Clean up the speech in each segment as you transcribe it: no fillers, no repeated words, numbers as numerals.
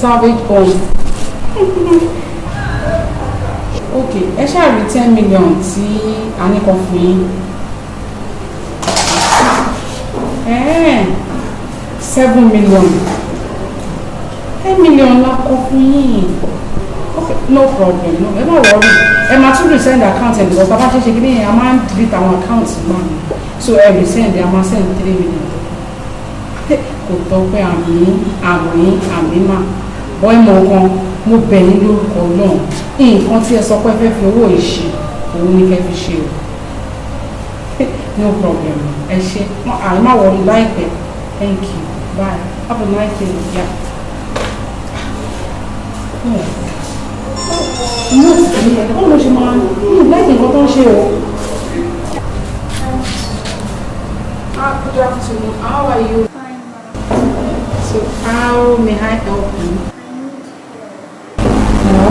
Savage Home. Ok, ẹ ṣáà rí 10 million tí a ní kan fún yín. 7 million. 10 million la kọ fún yín. Ok, no problem, no, ẹ má worry. Ẹ máa tún resend account ẹ because bàbá ṣe ṣe kí ni a máa ń delete àwọn account náà. So ẹ resend, a máa send 3 million. Kò tọ́ pé àmì àmì àmì mà bọ́ ẹ mọ̀ kan. Mo bẹ̀ yín lórúkọ Ọlọ́run, nǹkan tí ẹ sọ pé ẹ fẹ́ fi owó yìí ṣe, òun ni kẹ́ fi ṣe o. No problem, ẹ ṣe àì má worry láìpẹ́. Thank you, bye, have a nice day. Yeah. Oh. No, báwo ló ṣe máa ní láìpẹ́ nǹkan tó ń ṣe o. Ah, good afternoon. How are you? Fine, ma'am. So, how may I help you? No.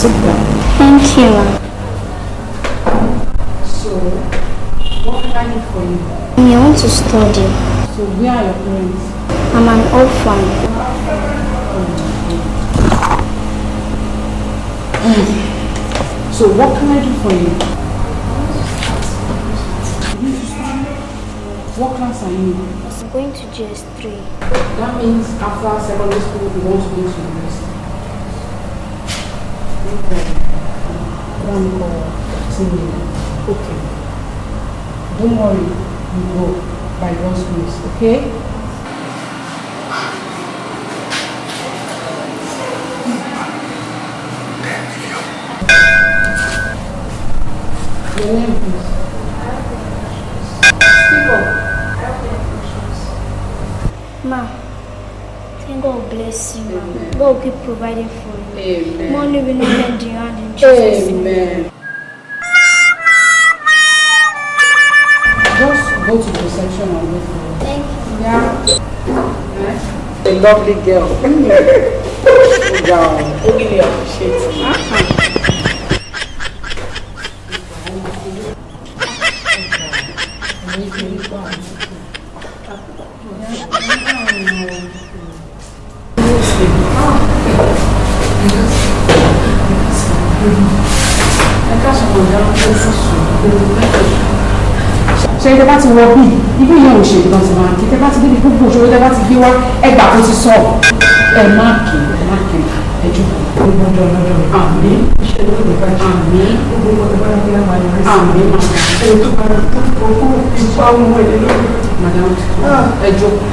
Sit down. Thank you, ma'am. So, what can I do for you? I want to study. So, where are your parents? I'm an orphan. So, what can I do for you? You need to study? What class are you in? I'm going to JS3. That means after secondary school, you want to go to university. No problem. One call, 2 million. Okay. Don't worry, you go by God's grace, okay? Your name, please. Speak up. Ma, thank God bless you, ma. God will keep providing for you. Amen. Money will not mend your hand in Jesus' name. Amen. Just go to the reception and wait for her. Thank you. Yeah. A lovely girl. Wow. Really appreciate it. Ṣe tẹ bá ti wọ bí ibi yẹn ò ṣe ìdán ti máa kí tẹ bá ti débi gbogbo òṣèré tẹ bá ti gbé wá ẹgbà tó ti sọ ẹ má kí ẹ má kí ẹ jókòó. Gbogbo ọjọ́ lọ́jọ́. Àmín. Iṣẹ́ ló lè bàjẹ́. Àmín. Gbogbo ọjọ́ bá yẹ máa yọrí sí. Àmín. Ẹni tó bá tó kọ fún ipá ohun èlé lórí. Madam, ẹ jókòó.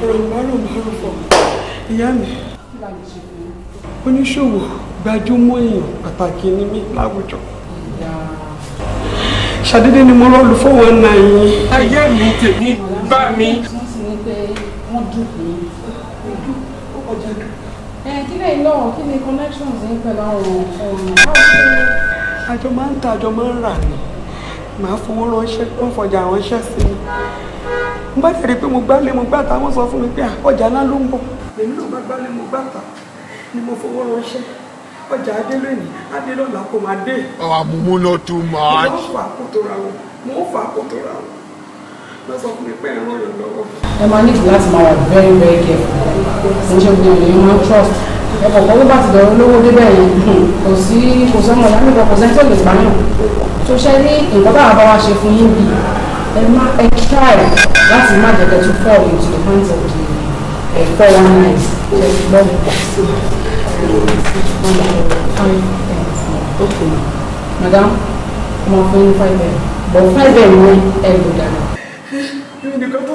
Ọ̀rọ̀ márùn márùn fọ. Ìyá mi, oníṣòwò gbajúmọ̀ èèyàn pàtàkì ni mí láwùjọ. Ṣàdédé ni mo rọ́ọ̀lù fọwọ́ náà yín. Ayé mi tèmi bá mi. Wọ́n sì ní pé wọ́n dùn mí. Ẹ kí lẹ́yìn náà, kí ni connections yín pẹ̀lú àwọn ọ̀nà? Àjọ máa ń ta, àjọ máa ń rà ni. Màá fowó ránṣẹ́, wọ́n fọjà ránṣẹ́ sí mi. Mo bá tẹ̀lé pé mo gbálé mo gbàtà, wọ́n sọ fún mi pé ọjà ńlá ló ń bọ̀. Lèmi náà bá gbálé mo gbàtà ni mo fowó ránṣẹ́. Ọjà adé lónìí, adé lọ́la kò máa dé. Oh, Mumu not too Mo much. ń fà kó tó ra wọn, mo ń fà kó tó ra wọn. Wọ́n sọ fún mi pé ẹ̀rọ yàn lọ́wọ́. Ẹ máa nílò láti máa wà very very careful. Mo ṣe gbogbo èèyàn máa ń trust. Ẹ kọ̀ọ̀kan ló bá ti dọ̀rọ̀ olówó débẹ̀ yẹn, kò sí kò sọ́mọ ìyá nìkan, kò sẹ́ni tó lè gbà yàn. Tó ṣe ní nǹkan táwọn bá wá ṣe fún yín bì, ẹ má ẹ try láti má jẹ́ kẹ́ tún fall into the hands of the 419. Ṣe ti gbọ́ mi? 5M. Okay, madam, mo máa fún yín 5M, but 5M yẹn ẹ lò dáadáa. Èmi nìkan tó.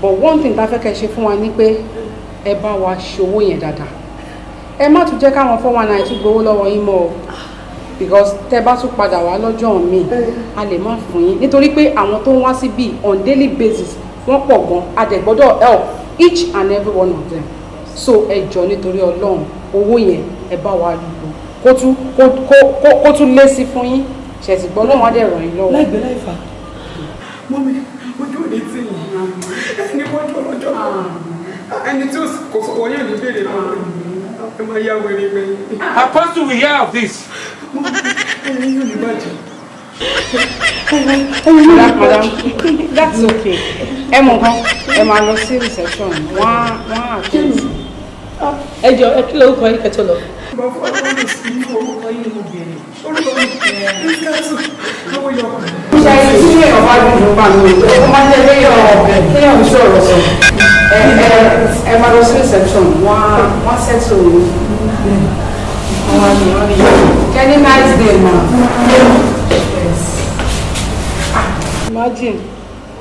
But one thing tá a fẹ́ kẹ́ ṣe fún wa ni pé ẹ bá wa ṣòwò yẹn dáadáa. Ẹ má tún jẹ́ káwọn 419 tún gbowó lọ́wọ́ yín mọ́ o, because tẹ́ bá tún padà wá lọ́jọ́ míì, a lè má fún yín, nítorí pé àwọn tó ń wá síbí on daily basis wọ́n pọ̀ gan. A dẹ̀ gbọ́dọ̀ help each and every one of them. So ẹ jọ, nítorí Ọlọ́run, owó yẹn ẹ bá wa lò kó tún kó tún lé sí fún yín. Ṣètì gbọ́? Ọlọ́run á dẹ̀ ràn yín lọ́wọ́. Láìpẹ́ láìfà. Mummy, ojú ò ní tì yín. Ẹni wọ́jú ọlọ́jọ́ ẹni tí kò sọ̀wọ́ yẹn ní béèrè lọ́wọ́ ẹ máa yá wèrè gbẹ̀yìn. Apostle will hear of this. Ẹyin yóò ní bàjẹ́. Madam, that's okay. Ẹ mọ̀ nǹkan, ẹ máa lọ sí reception, wọ́n á attend. Ẹ jọ, ẹ kí lorúkọ yín kẹtọ lọ. Bá fún àwọn olùsí Orúkọ yín ni mo béèrè. Orúkọ mi Rísíkàtù lówó yọ. Ṣe tí èèyàn bá dùn bá mi, ó máa ń jẹ́ kéèyàn sọ̀rọ̀ sọ. Ẹ máa lọ sí reception, wọ́n settle wọ́n ní wọ́n ní. Kẹ́ni, nice day, ma. Yes. Imagine,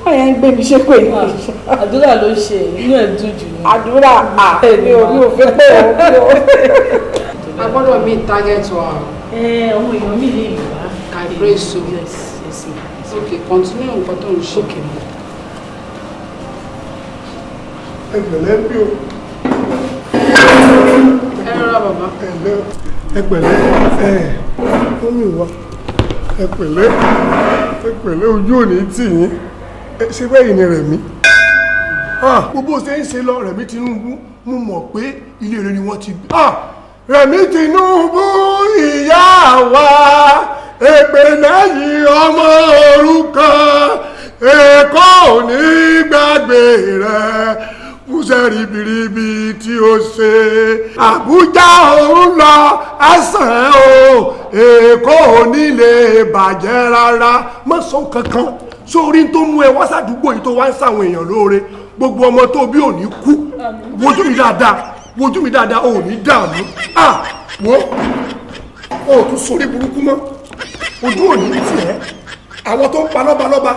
wọ́n yẹn ń gbé mi ṣépè ní. Àdúrà ló ń ṣe, inú ẹ̀ dùn jù ní. Àdúrà à, mi ò fẹ́ pé o. A gbọ́dọ̀ meet target wa. Ẹ àwọn èèyàn mi lè wá. I pray so. Yes, ma. Okay, continue nǹkan tó ń ṣe. Okay, ma. Ẹ pẹ̀lẹ́ bí o. Ẹ rọra, bàbá. Ẹ pẹ̀lẹ́, ẹ mummy wa, ẹ pẹ̀lẹ́, ẹ pẹ̀lẹ́, ojú òní tì yín. Ẹ ṣe bẹ́ẹ̀ ni Rẹ̀mí. Gbogbo ṣe ń ṣe lọ, Rẹ̀mí Tinubu, mo mọ̀ pé ilé rẹ̀ ni wọ́n ti bí. Rẹ̀mí Tinubu, ìyá wa, èpè lẹ́yìn ọmọ òrukàn, Èkó ò ní gbàgbé rẹ̀ fúnṣẹ́ ribiribi tí ó ṣe. Àbújá òun lọ àṣàn o, Èkó ò ní lè bàjẹ́ rárá. Má sọ kankan sórí tó mú ẹ wá sádùúgbò yìí tó wá ń sàwọn èèyàn lóore. Gbogbo ọmọ tó bí ò ní kú. Wojú mi dáadáa, wojú mi dáadáa, ò ní dààmú. Ah, wo, o tún sórí burúkú mọ́, ojú ò ní tiẹ̀. Àwọn tó ń pa lọ́balọ́ba,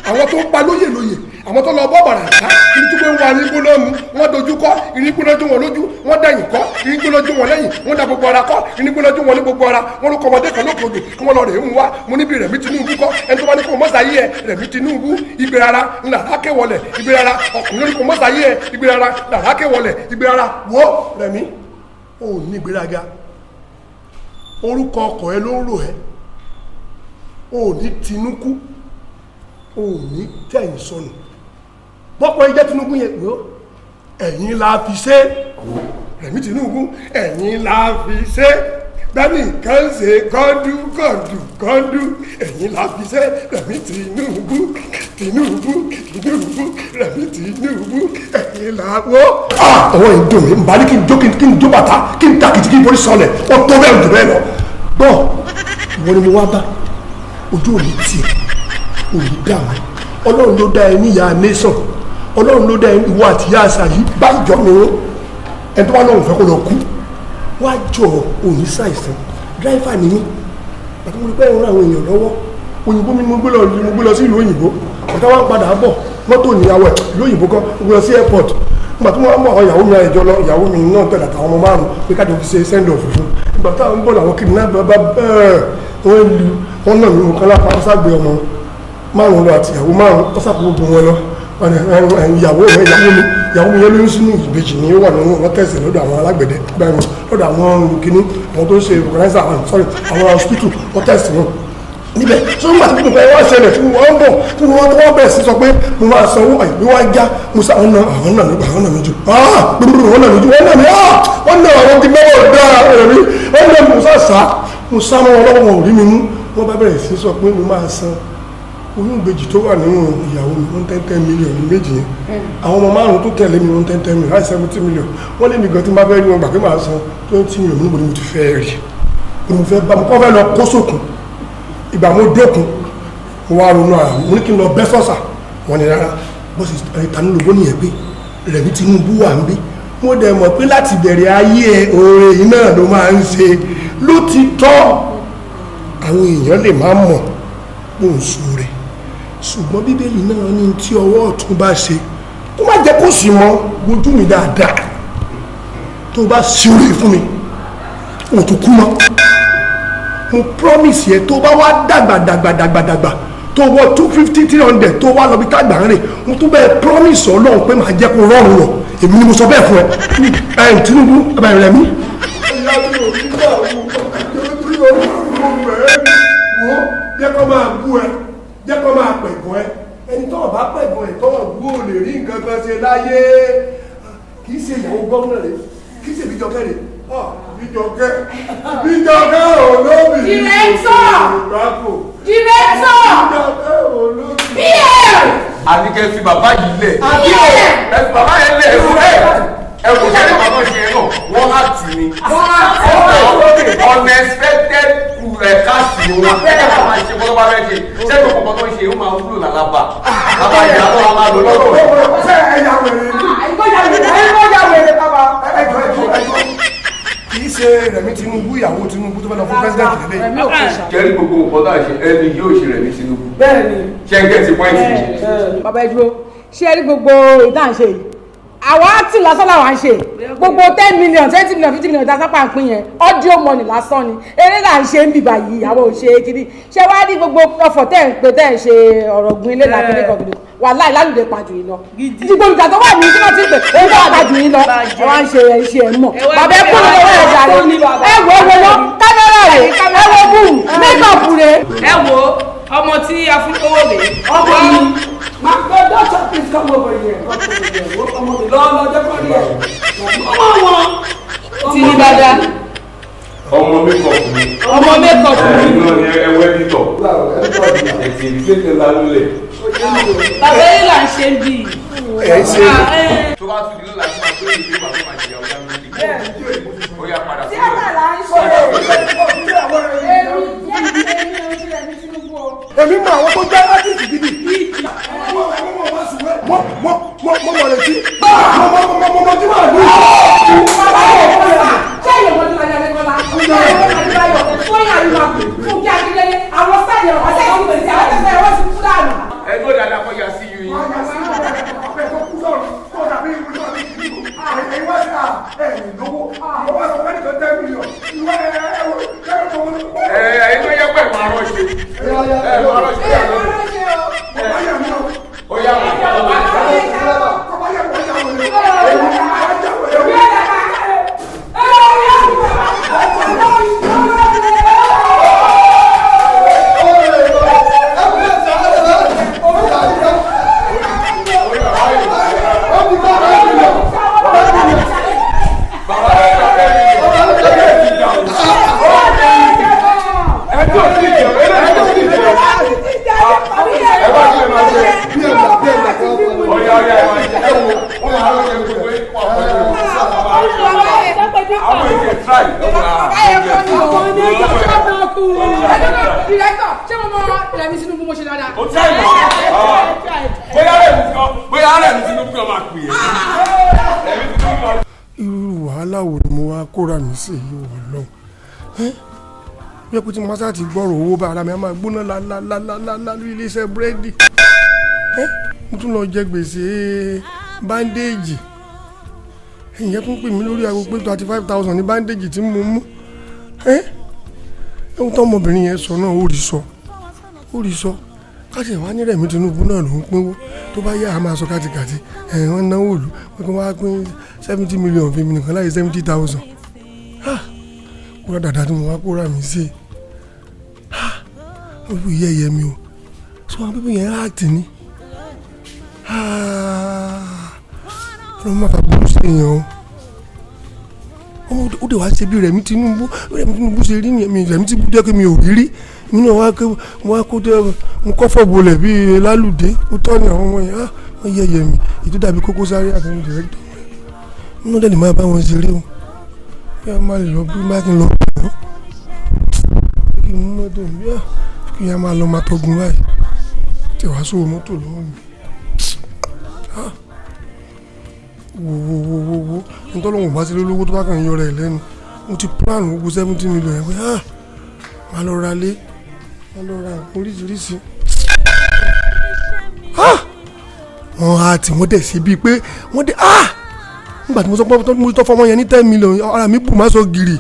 àwọn tó ń pa lóyè lóyè, àwọn tó lọ bọ́ bàràǹkà ibi tí wọ́n wà ní gbóná mu, wọ́n dojú kọ́ irin gbóná jó wọn lójú, wọ́n dẹ̀yìn kọ́ irin gbóná jó wọn lẹ́yìn, wọ́n da gbogbo ara kọ́ irin gbóná jó wọn ní gbogbo ara. Wọ́n ló kọ́ ọmọdé kan lókè odò kí wọ́n lọ rèé mu wá. Mo níbi Rẹ̀mí Tinubu kọ́ ẹni tó bá ní kó mọ́sá yé ẹ. Rẹ̀mí Tinubu, ìgbé rárá ńlá rákẹ́ wọlẹ̀, ìgbé rárá ọkùnrin lórí kó mọ́sá yé ẹ, ìgbé rárá ńlá rákẹ́ wọlẹ̀, ìgbé rárá. Wo Rẹ̀mí, ò ní ìgbéraga, orúkọ ọkọ̀ ẹ ló ń rò ẹ́. Ò ní tinúkú, ò ní tẹ̀yìn sọnù. Bọ́pọ̀ ẹ jẹ́ Tinubu yẹn wò, ẹ̀yìn la fi ṣe. Rẹ̀mí Tinubu, ẹ̀yìn la fi ṣe. Bẹ́ẹ̀ni kan ṣe kọ́ńdú kọ́ńdú kọ́ńdú, ẹ̀yìn la fi ṣe. Rẹ̀mí Tinubu, Tinubu, Tinubu, Rẹ̀mí Tinubu, ẹ̀yìn la wọ́. Ọwọ́ yìí dùn mí, n bá ní kí n jó, kí n jó bàtà, kí n tàkìtì, kí n borí sọlẹ̀, ó tó bẹ́ẹ̀ jù bẹ́ẹ̀ lọ. Bọ́ ìwọ ni mo wá bá, ojú òní tiẹ̀, òní dààmú. Ọlọ́run ló dá ẹ níyà nation, Ọlọ́run ló dá ẹ, ìwọ àti ìyá àṣà yìí bá ìjọ mi wọn. Ẹni tó bá lóun fẹ́ kó lọ kú wá jọ òní ṣàìsàn. Driver ni mí àti mo rí pé ìran àwọn èèyàn lọ́wọ́. Òyìnbó mi, mo gbé lọ sí ìlú òyìnbó. Ọ̀tá wa ń padà bọ̀, mọ́tò níyàwó ẹ̀ ìlú òyìnbó kan, mo gbé lọ sí airport. Nígbà tí wọ́n mú àwọn ìyàwó mi àìjọ lọ, ìyàwó mi náà tẹ̀lé àtàwọn ọmọ márùn pé kájọ fi ṣe send off fún. Ìgbà táwọn ń bọ̀ làwọn kidnapper bá bẹ́ẹ̀, wọ́n lu, wọ́n nà mí, mo kán lápá, wọ́n ságbé ọmọ márùn lọ àti ìyàwó márùn, wọ́n sàkó gbogbo wọn lọ. Ìyàwó rẹ̀, ìyàwó mi yẹn lóyún sínú, ìbejì ni ó wà nínú wọn, tẹ̀sí lọ́dọ̀ àwọn alágbẹ̀dẹ, lọ́dọ̀ àwọn kìíní, àwọn tó ń ṣe organizer, sorry, àwọn hospital, wọ́n tẹ̀sí wọn níbẹ̀. Tó ń gbà tí gbogbo ẹ wá ṣẹlẹ̀, tí wọ́n ń bọ̀, tí wọ́n tó wọ́n bẹ̀rẹ̀ sí sọ pé mo máa sanwó àìpé wá já mo sá àwọn náà, àwọn náà mi, àwọn náà mi jù, gbogbo wọn náà mi jù, wọ́n náà mi, wọ́n náà àwọn ti mẹ́wọ̀ dáa rẹ̀ mi, wọ́n náà mo sá sá, mo sá mọ́ wọn lọ́wọ́, wọn ò rí mi mú. Wọ́n bá bẹ̀rẹ̀ sí sọ pé mo máa san oyún ìbejì tó wà nínú ìyàwó mi, wọ́n 10 10 million ní méjì yẹn. Àwọn ọmọ márùn tó tẹ̀lé mi, wọ́n 10 10 million láti 70 million. Wọ́n lé mi gan tí n bá fẹ́ rí wọn gbà pé màá san 20 million. Níbo ni mo ti fẹ́ rí? Mo fẹ́ bá mo kọ́ fẹ́ lọ kó sókun. Ìgbà mo dókun, mo wá ronú ara mi, mo ní kí n lọ bẹ́ sọ́sà. Wọ́n ní rárá, bó sì ìtanilóbó nìyẹn pé Rẹ̀mí Tinubu wà ń bí. Mo dẹ̀ mọ̀ pé láti bẹ̀rẹ̀ ayé ẹ̀, oore yìí náà ló máa ń ṣe ló ti tọ́. Àwọn èèyàn lè má mọ̀ bó ń sóore, ṣùgbọ́n Bíbélì náà ní tí ọwọ́ ọ̀tún bá ṣe, kó má jẹ́ kó sì mọ́. Wojú mi dáadáa, tó bá ṣe oore fún mi, ò tún kú mọ́. Mo promise yẹ, tó bá wá dàgbà dàgbà dàgbà dàgbà, tó wọ 250, 300, tó wá lọ bí tàgbà ń rè, mo tún bẹ́ẹ̀ promise Ọlọ́run pé màá jẹ́ kó rọrùn wọ̀. Èmi ni mo sọ bẹ́ẹ̀ fún ẹ, ẹ Tinubu, ẹ rẹ̀ mí. Ìyá mi ò ní gbà wò ó, jẹ́ kó máa bú ẹ, jẹ́ kó máa pẹ̀gàn ẹ. Ẹni tó bá pẹ̀gàn ẹ, tó bú, ò lè rí nǹkan kan ṣe láyé. Kì í ṣe ìyàwó gómìnà rẹ, kì í ṣe Ìbíjọkẹ́ rẹ, Ìbíjọkẹ́, Ìbíjọkẹ́ olóbì. Director! Ìgbàkó. Director! PM! Àní kẹ́ fi bàbá yìí lẹ̀. Ẹ fi bàbá yẹn lẹ̀. Ẹ kò sẹ́ni bàbá ṣe yẹn náà, wọ́n á tì ní. Unexpected káàsì ni wọ́n. Ẹ bá máa ṣe kọ́ tó bá fẹ́ ṣe. Ṣé kò kọ̀ọ̀kan tó ń ṣe ó máa wúlò lálábà. Bàbá ìyá ló máa lò lọ́rọ̀ rẹ̀. Ṣé ẹ̀yà wèrè ni? Àìkọ́jà wèrè bàbá. Ẹjọ́, ẹjọ́, ẹjọ́, kì í ṣe Rẹ̀mí Tinubu, ìyàwó Tinubu tó fẹ́ lọ fún president lélẹ̀. Rẹ̀mí ò kò ṣá. Jẹ́rí gbogbo nǹkan tá a ṣe, ẹni yóò ṣe Rẹ̀mí Tinubu. Bẹ́ẹ̀ni. Ṣé ń get point yìí? Bàbá, ẹ dúró. Ṣé ẹ rí gbogbo ìdá ń ṣe yìí? Àwa tí lásán làwa ń ṣe. Gbogbo 10 million, 20 million, 50 million tá a sápà ń pín yẹn, audio money lásán ni. Eré là ń ṣe ń bìbà yìí, àwọn ò ṣe kiri. Ṣé wàá rí gbogbo ọ̀fọ̀ tẹ́ ń pè, tẹ́ ń ṣe ọ̀rọ̀ gun ilé làkúndé kan gidi? Wàláì, lálùdé pàjù yìí lọ. Ìdìbò ìjà tó wà ní kí wọ́n ti pè é, ó pàjù yìí lọ. Ẹ wá ń ṣe ẹ ṣe ẹ mọ̀. Bàbá, ẹ kúrò lọ́wọ́ ẹ̀ jàre. Ẹ wo owó lọ, kámẹ́rà rẹ̀, ẹ wo boom, make-up rẹ̀. Ẹ wo ọmọ tí a fún lówó rèé. Ọmọ mi, my daughter, please come over here. Come over here. Ọmọ mi lọ lọ jẹ́ kọ́ rí ẹ̀. Ọmọ wọn. Tí ní dáadáa. Ọmọ makeup mi. Ọmọ makeup mi. Ẹ náà ni ẹwẹ́ editor. Ẹ ti gbé lálẹ́. Bàbá, yìí là ń ṣe ń bì. Ẹ ṣe. Tó bá tún di lọ́la tí máa gbé ìgbé bàbá máa ṣe ìyàwó Dangote. Ó yá, padà sí Tíátà là ń ṣe. Èmi mọ àwọn tó jẹ́ artist gidi. Mo mo mo mo mo mọ̀ létí. Mo mo mo mo mo tí màá lù. Ṣé ìyẹ̀wò ní Adé Adékọ́lá? Adébáyọ̀, Fóyìn Àríwá, Fúnkẹ́ Akíndélé, àwọn sáyẹn ọ̀sẹ̀ ìpèsè àwọn tẹ̀sẹ̀ wọ́n ti kú dànù. Ẹ tó dáadáa kọ́ ya sí yìí. Ọbẹ̀ tó kú sọ̀rọ̀ tó dàbí ìlú náà ní ìlú. Ẹ̀yin wá sí ẹ̀yìn lówó. Ìwọ wá sọ fẹ́ẹ́ nìkan 10 million. Ìwọ ẹ̀ ẹ̀ ẹ̀ Ẹ ẹ tó yẹ pé máa rọ́ṣe. Ẹ máa rọ́ṣe. Bàbá yà mí o. Ó yá, wọ́n. Bàbá yà mí o. Èmi máa jà wẹ̀rẹ̀ o. Bàbá rẹ̀ sọ fẹ́ mi. Ẹ tó ti jẹ, ẹ tó ti jẹ. Ẹ bá ti lè máa jẹ. Ó yá, ó yá, ẹ máa jẹ. Ẹ wo, wọ́n máa rọ́ṣe gbogbo yín pọ̀ pẹ̀lú. Àwọn èdè try. Director, ṣé mo mọ Rẹ̀mí Tinubu, mo ṣe dáadáa? Ó try mọ́. Bóyá rẹ̀ mi ti bóyá rẹ̀ mi Tinubu kan máa pè é. Rẹ̀mí Tinubu kan. Irú wàhálà wo ni mo wá kóra mi sí yìí, wọ̀ lọ bí ẹkú tí mo sá ti gbọ́rọ̀ owó bá ara mi a máa gbóná lálálálálá lórí iléeṣẹ́ búrẹ́dì. Ẹ́ mo tún lọ jẹ gbèsè bandage. Ìyẹn tún pè mí lórí aago pé 25,000 ní bandage tí mo mú. Ẹ́ ẹ̀hún tó ọmọbìnrin yẹn sọ náà, ó rí sọ, ó rí sọ. Káṣí wá ní Rẹ̀mí Tinubu náà ló ń pínwó. Tó bá yá, a máa sọ kátikàti ẹ̀ wọ́n náwó ìlú wọ́n kí wọ́n á pín 70 million fi mi nìkan láyé 70,000. Kúrò dàda tí mo wá kóra mi sí, wọ́n fi yẹ̀yẹ́ mi o. Sọ wọn pípín yẹn act ni. Ọlọ́run má fà burú sí èèyàn o. Ó dẹ̀ wá ṣe bí Rẹ̀mí Tinubu, Rẹ̀mí Tinubu ṣe rí mi. Rẹ̀mí Tinubu jẹ́ pé mi ò rí rí mi náà wá kó wá kó dé, mo kọ́ fọ̀ bolẹ̀ bíi lálùdé. Ó tọ́ ni àwọn ọmọ yẹn wọ́n yẹ̀yẹ́ mi. Ètò dàbí Koko Zaria àtàwọn director mi náà dẹ̀ lè máa bá wọn ṣeré o. Bí a máa lè lọ, bí má kí n lọ bọ̀ wọ́n, kí n mú mọ́tò mi kí n yá máa lọ máa tọgun báyìí tí wàá sówó mọ́tò lọ́wọ́ mi. Wo wo wo wo wo, nítorí òun bá ti lólówó tó bá kàn yọ rẹ̀ lẹ́nu. Mo ti plan gbogbo 70 million yẹn pé máa lọ ra lé, máa lọ ra nǹkan oríṣiríṣi. Wọ́n á tí wọ́n dẹ̀ ṣe bíi pé wọ́n dẹ̀ nígbà tí mo sọ pé mo tọ́ fọmọ yẹn ní 10 million, ara mi bù má sọ gírì.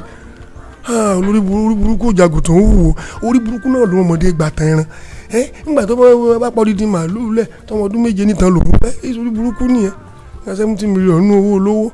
Olórí burúkú jàgùtàn ń wò. Orí burúkú náà ló mọ̀dé gbà tán ẹran ẹ. Nígbà tó bá pọ̀ dídí màálùú lẹ̀ tọmọ ọdún 7 nítan lòún fẹ́. Orí burúkú nìyẹn ní 70 million nínú owó olówó.